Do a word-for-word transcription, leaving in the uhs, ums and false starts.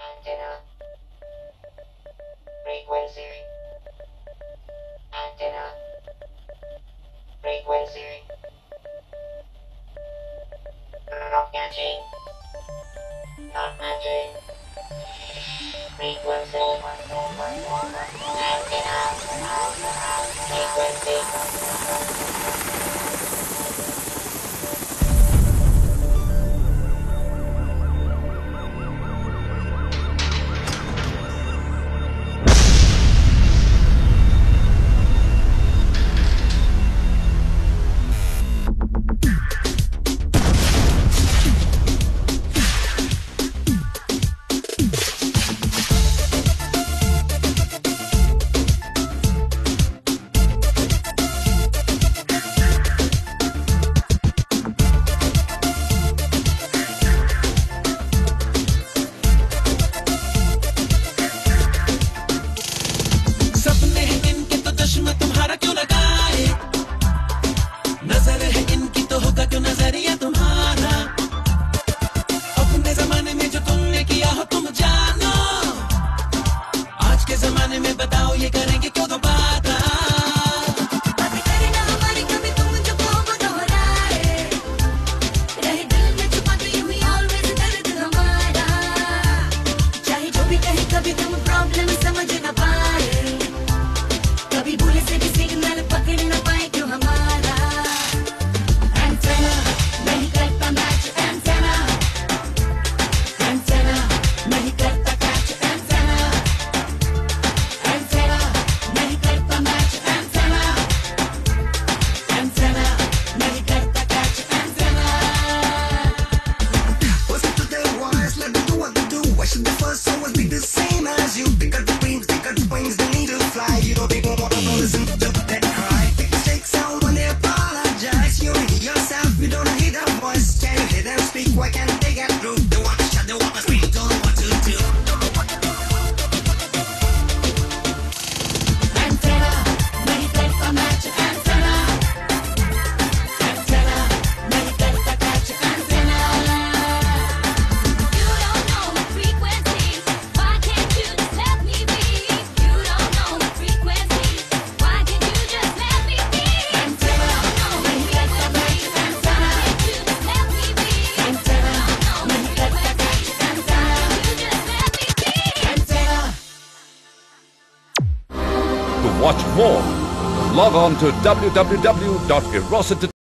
Antenna. Frequency. Antenna. Frequency. Not matching. Not matching. Frequency. Antenna. Frequency. सपने हैं इनके तो चश्मा तुम्हारा क्यों लगाए, नजर है इनकी तो होगा क्यों नजरिया तुम्हारा, अपने जमाने में जो तुमने किया हो तुम जानो, आज के जमाने में बताओ ये करेंगे क्यों दोबारा। बातें करे ना हमारी कभी तुम जो को दोहराए, रहे दिल में छुपा तो यूं ही always दर्द हमारा। चाहे जो भी कहे कभी तुम problem समझ ना पाए, कभी भूले से भी signal पकड़ ना पाए क्यों हमारा। Antenna नहीं करता match antenna, antenna नहीं करता catch antenna, antenna नहीं करता match antenna, antenna नहीं करता catch antenna. Listen to their voice, let them do what they do. Why should the first always be the same as you? They got the dreams, they got the wings, they need to fly. You know they won't wanna listen to that cry. Take the stakes out when they apologize. You hear yourself, you don't hear their voice. Can you hear them speak? Why can't they get through? They wanna shout, they wanna scream, don't know what to do. Antenna नहीं करता match antenna, antenna नहीं करता catch antenna. You don't know my frequency. Why can't you just let me be? You don't know my frequency. Why can't you just let me be? Antenna नहीं करता match antenna, antenna नहीं करता catch antenna, antenna. To watch more, log on to w w w dot erosa